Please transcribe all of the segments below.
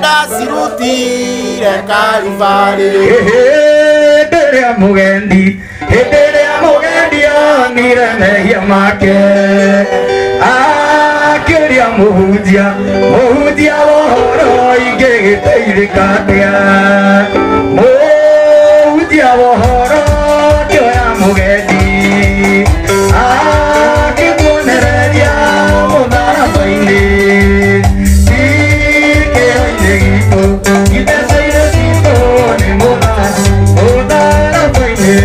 Ndacirutire Kalvari. Hĩndĩ ĩrĩa mũgendi, hĩndĩ ĩrĩa mũgendi onire mehia make, akĩũria mũhunjia, mũhunjia wa ũhoro ingĩgĩteithĩka atĩa? Mũhunjia wa ũhoro akĩoya mũgendi, akĩmuonereria mũtharaba-inĩ. Kĩo-inĩ gitũ, ibeca-inĩ citũ nĩ mũtharaba-inĩ.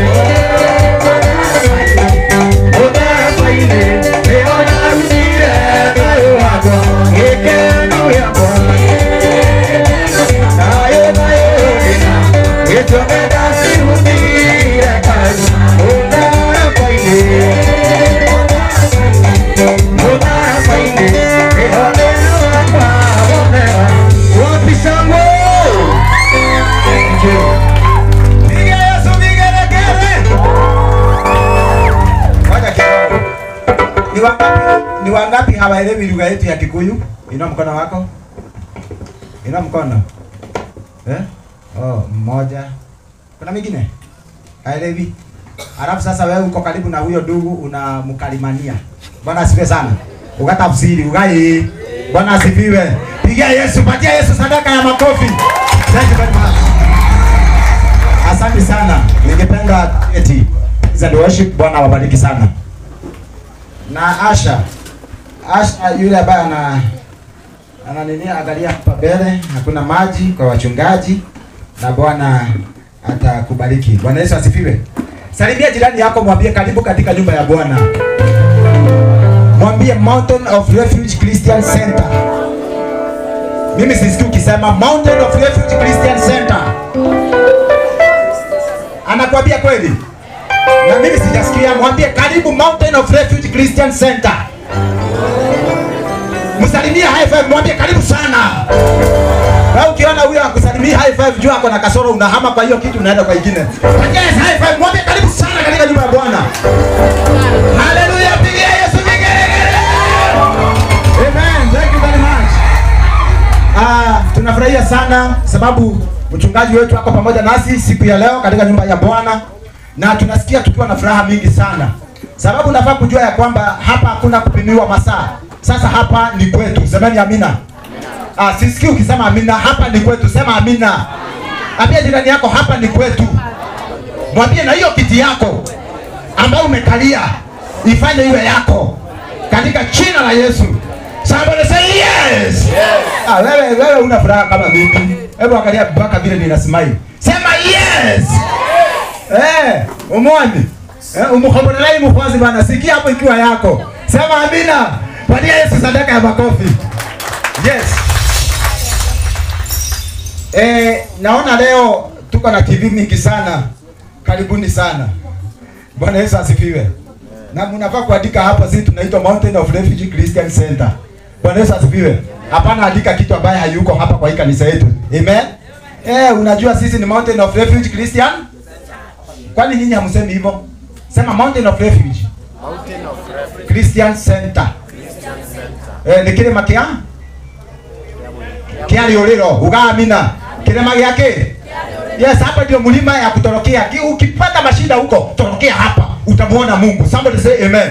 Mũtharaba-inĩ nĩho ndarutire thayũ wakwa, gĩkeno gĩakwa. Thayũ, thayũ ndĩna, gĩtũme ndacirutire mũtharaba-inĩ. Mũtharaba-inĩ nĩho thĩna wakwa wothe wapi shangwe. Thank you. Piga Yesu vigelegele. Ngoja kidogo. Ni wangapi hawaelewi lugha yetu ya Kikuyu? Inua mkono wako. Inua mkono. Eh? Oh, mmoja. Kuna mwingine? Haelewi. Alafu sasa wewe uko karibu na huyo ndugu unamkalimania. Bwana asifiwe sana. Ukatafsiri, ugai. Bwana asifiwe. Pigia Yesu, patia Yesu sadaka ya makofi. Thank you very much. Asante sana. Ningependa eti praise and worship. Bwana awabariki sana. Na Asha, Asha yule ambaye ana nini, angalia hapa mbele, hakuna maji kwa wachungaji, na Bwana atakubariki. Bwana Yesu asifiwe. Salimia jirani yako, mwambie karibu katika nyumba ya Bwana. Mwambie Mountain of Refuge Christian Center. Mimi sisikii ukisema Mountain of Refuge Christian Center. Anakuambia kweli? Na mimi sijasikia. Mwambie karibu Mountain of Refuge Christian Center. Msalimie high five, mwambie karibu sana. Wewe ukiona huyo akusalimia high five, jua ako na kasoro, unahama kwa hiyo kitu unaenda kwa ingine. Yes, high five, mwambie karibu sana katika nyumba ya Bwana. Hallelujah, pigia Yesu vigelegele. Amen. Thank you very much. Tunafurahia sana sababu mchungaji wetu ako pamoja nasi siku ya leo katika nyumba ya Bwana, na tunasikia tukiwa na furaha mingi sana. Sababu nafaa kujua ya kwamba hapa hakuna kupimiwa masaa. Sasa hapa ni kwetu. Semeni amina. Sisikii ukisema amina. Hapa ni kwetu. Sema amina. Ambia jirani yako hapa ni kwetu. Mwambie na hiyo kiti yako ambayo umekalia ifanye iwe yako katika jina la Yesu. Somebody say yes. Yes. Wewe una furaha kama mimi. Hebu angalia mpaka vile nina smile. Sema yes. Eh, umwani. Umkhobolelai mkwazi bana. Sikia hapo ikiwa yako. Sema amina. Patia Yesu sadaka ya makofi. Yes. Naona leo tuko na TV mingi sana. Karibuni sana. Bwana Yesu asifiwe. Na mnafaa kuandika hapa, sisi tunaitwa Mountain of Refuge Christian Center. Bwana Yesu asifiwe. Hapana andika kitu ambaye hayuko hapa kwa hii kanisa yetu. Amen. Unajua sisi ni Mountain of Refuge Christian? Kwani nyinyi hamsemi hivyo? Sema Mountain of Refuge. Mountain of Refuge Christian Center. Christian Center. Ni kilima kia? Kia liolilo, ugaamina. Kilima yake? Yes, hapa ndio mlima ya kutorokea. Ukipata mashida huko, torokea hapa. Utamuona Mungu. Somebody say amen.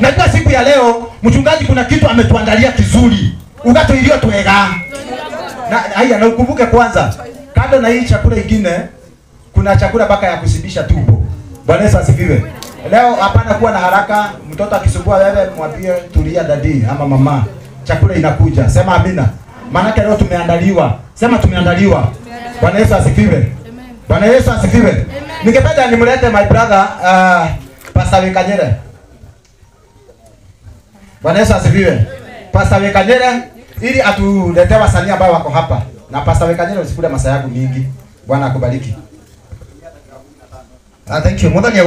Najua siku ya leo mchungaji kuna kitu ametuandalia kizuri. Ugato iliyo tuega. Na haya, na ukumbuke kwanza, kando na hii chakula ingine, kuna chakula baka ya kushibisha tumbo. Bwana Yesu asifiwe. Leo hapana kuwa na haraka. Mtoto akisumbua wewe mwambie tulia dadi ama mama. Chakula inakuja. Sema amina. Maana leo tumeandaliwa. Sema tumeandaliwa. Bwana Yesu asifiwe. Bwana Yesu asifiwe. Ningependa nimlete my brother Pastor Wekanyere. Bwana Yesu asifiwe. Pastor Wekanyere ili atuletee wasanii ambao wako hapa. Na Pastor Wekanyere usikule masaa yangu mingi. Bwana akubariki. Thank you.